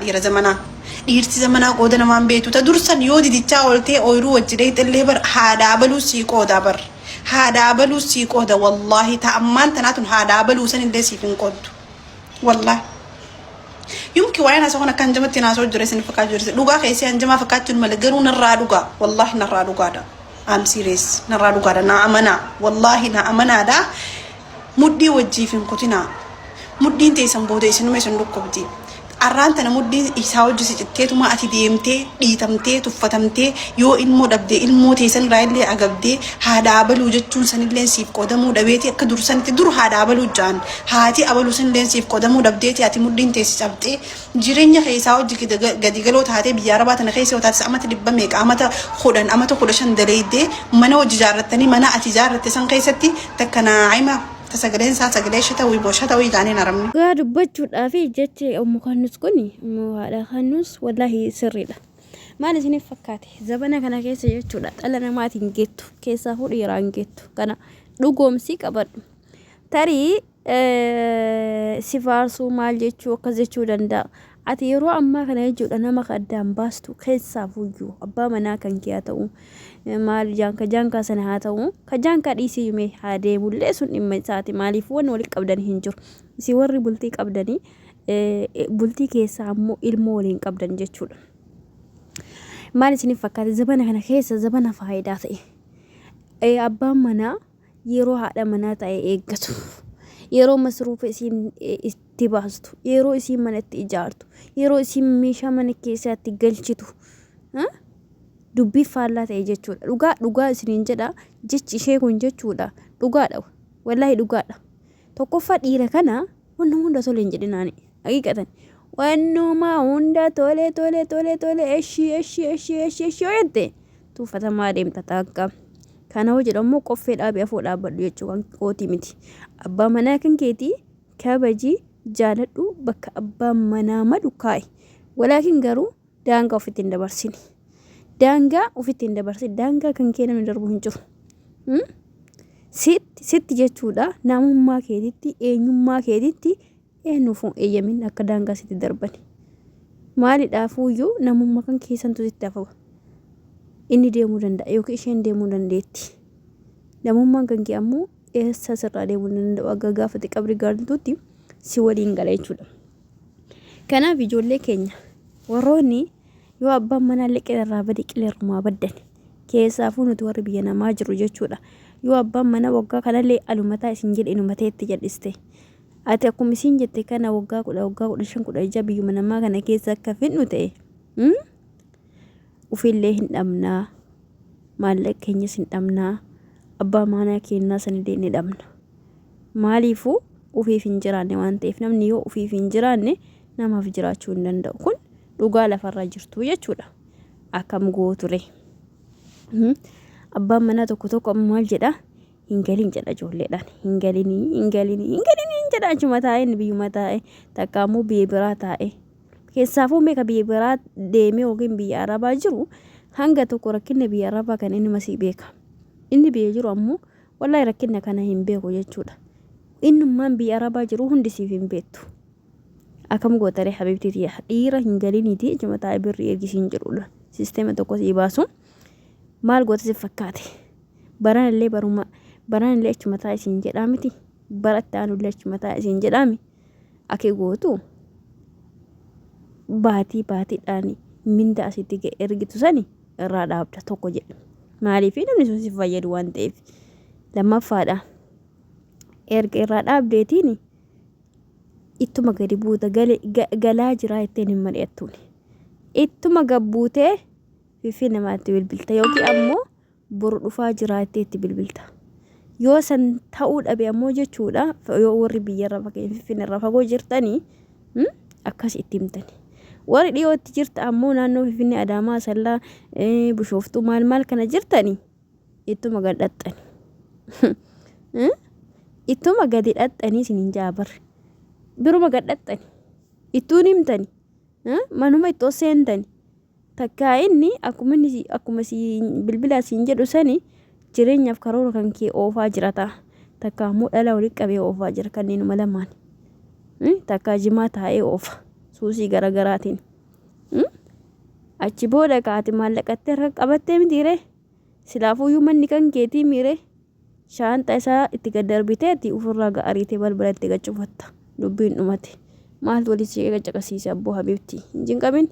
Dhiira zamanaa. Dhiirti zamanaa qooda namaan beektu. Ta dursan yoo didichaa ooltee ooyiruu wajji dheeyxellee bar haadha abaluu sii qoodaa bar. Haadha abaluu sii qooda wallaahi ta ammaan tanaa tun haadha abaluu sanillee siif hin qooddu. Wallaahi. Yumki waa'een haasoo kan akka hanjamatti haasoo jira isin fakkaachuu jirti. Dhugaa keessi hanjamaa fakkaachuun malee garuu narraa dhugaa. Wallaahi narraa dhugaadha. I'm serious. Narraa dhugaadha. Na amanaa. Wallaahi na amanaadha. Mudhii wajjiif hin kutinaa. Mudhiin teessan booda isinuma isin dhukkubdi. Arraan tana mudhiin isaa wajji si citteetuma ati deemtee dhiitamtee tuffatamtee yoo ilmoo dhabdee ilmoo teessan irraa illee agabdee haadha abaluu jechuun sanillee siif qoodamuu dhabeeti akka dur sanitti dur haadha abaluu jaan haati abaluu sanillee siif qoodamuu dhabdeeti ati mudhiin teessi cabxee jireenya keessaa hojii gadi galoo taatee biyya arabaa tana keessa yoo taates amata dhibba meeqa amata 10 amata 15 daleeydee mana hojii ijaarrattanii mana ati ijaarratte san keessatti takka naa'ima ta sagaleen isaa sagalee shatawii boo shatawii jaaniin arabni. Dhugaa dubbachuudhaaf jechi Ummu Kannus kun Ummu haadha Kannus wallaahi sirriidha. Maal isiniif fakkaate zabana kana keessa jechuudha dhala namaatiin geettu keessaafuu dhiiraan geettu kana dhugoomsii qabadhu. Tarii si faarsuu maal jechuu akkas jechuu danda'a. Ati yeroo ammaa kana jechuudha nama kan addaan baastu keessaafuyyuu abbaa manaa kan kee haa ta'u maal jaanka jaankaa sana haa ta'u ka jaankaa dhiisii mee haa deemullee sun dhimma isaati maaliif wanni walitti qabdan hin jiru. Isin warri bultii qabdanii bultii keessaa ammoo ilmoo waliin qabdan jechuudha. Maal isiniif fakkaate zabana kana keessa zabana faayidaa ta'e. Abbaan manaa yeroo haadha manaa ta'e eeggatu, yeroo masruufa isiin itti baastu, yeroo isiin mana itti ijaartu, yeroo isiin meeshaa mana keessaatti galchitu dubbii faallaa ta'e jechuudha. Dhugaa dhugaa isiniin jedha jechi ishee kun jechuudha dhugaadha wallaahi dhugaadha. Tokkoffaa dhiira kana wannuma hunda tole hin jedhinaani haqiiqatan wannuma hunda tole tole tole tole eshii eshii eshii eshii eshii yoo jette tuffatamaa deemta taakka. Kana hoo jedhu ammoo qoffee dhaabi afoo dhaabbadhu jechuu kan kootii miti. Abbaa manaa kan keetii kabaji jaaladhu bakka abbaan manaa malu kaa'i. Walaakin garuu daangaa ofitti hin dabarsini. Daangaa ofitti hin dabarsin. Daangaa kan kee namni darbu hin jiru. Sitti sitti jechuudha namummaa keetitti eenyummaa keetitti eenyuufuu eeyyamin akka daangaa sitti darbani. Maalidhaafuuyyuu namummaa kan keessantu sitti hafa. Inni deemuu danda'a yookiin isheen deemuu dandeetti. Namummaan kan kee ammoo eessa sirraa deemuu hin danda'u akka gaafate qabri galtuutti si waliin gala jechuudha. Kanaaf ijoollee keenya warroonni yoo abbaan manaa qilarraa bade qilarrumaa baddan keessaafuu nuti warri biyya namaa jiru jechuudha. Yoo abbaan manaa waggaa kanallee alumataa isin jedhe inumatee itti jal'iste. Ati akkuma isiin jette kana waggaa 10 waggaa 15 16 biyyuma namaa kana keessa akka fidnu ta'e ufillee hin dhabnaa maallaqa keenyas hin dhabnaa abbaa manaa keenyaa sanillee ni dhabna. Maaliifuu ufiif hin jiraanne waan ta'eef namni yoo ufiif hin jiraanne namaaf jiraachuu hin danda'u. Kun dhugaa lafarra jirtu jechuudha. Akkam gooture. Abbaan manaa tokko tokko amma maal jedha? Hin galin jedha ijoolleedhaan. Hin galinii, hin galinii, hin galinii hin jedha achuma taa'ee inni biyyuma taa'ee takka ammoo biyya biraa taa'ee. Keessaafuu meeqa biyya biraa deemee yookiin biyya arabaa jiru hanga tokko rakkinna biyya arabaa kan inni masii beeka. Inni biyya jiru ammoo wallahi rakkinna kana hin beeku jechuudha. Innummaan biyya arabaa jiru hundi siif hin beektu. Akkam gootaree habiibtii tiyya dhiira hin galiniiti achuma taa'ee birrii ergisiin jedhudha. Sisteema tokko sii baasu. Maal goota si fakkaate? Baranallee baruma baranallee achuma taa'e siin jedhaa miti. Bara itti aanullee achuma taa'e siin jedhaami. Ake gootu baatii baatiidhaan minda asitti ergitu sani irraa dhaabda tokko jedhe. Maaliif namni sun si fayyadu waan ta'eef. Lammaffaadha. Erga irraa dhaabdeetiin ittuma gadi buuta galaa jiraa ittiin hin mari'attuun. Ittuma gad buutee fifi namaatti bilbilta yookiin ammoo boru dhufaa jiraa itti itti bilbilta. Yoo san ta'uu dhabe ammoo jechuudha yoo warri biyyarra fakkeenya finfinneerra fagoo jirtanii akkas itti himtani. Warri dhiyootti jirta ammoo naannoo Finfinnee Adaamaa Asallaa Bishooftuu maal maal kana jirtanii ittuma gad dhaxxani. Ittuma gadi dhaxxanii isin hin jaa bar. Biruma gad dhaxxani. Ittuun himtani. Manuma ittoo seentani. Takkaa inni akkuma inni akkuma si bilbilaa siin jedhu sani jireenyaaf karoora kan kee oofaa jira ta'a. Takkaa immoo dhala walitti qabee oofaa jira kanneenuma lamaan. Takkaa jimaa taa'ee oofa suusii garagaraatiin. Achi booda kaati maallaqattee harka qabattee mitiiree? Silaafuyyuu manni kan keetii miiree? Shaanxa isaa itti gad darbiteeti ufirraa ga ariitee balbala itti gad cufatta. Dubbiin dhumate. Maaltu walitti si caqasiise abboo habiibtii? Hin cinqamin.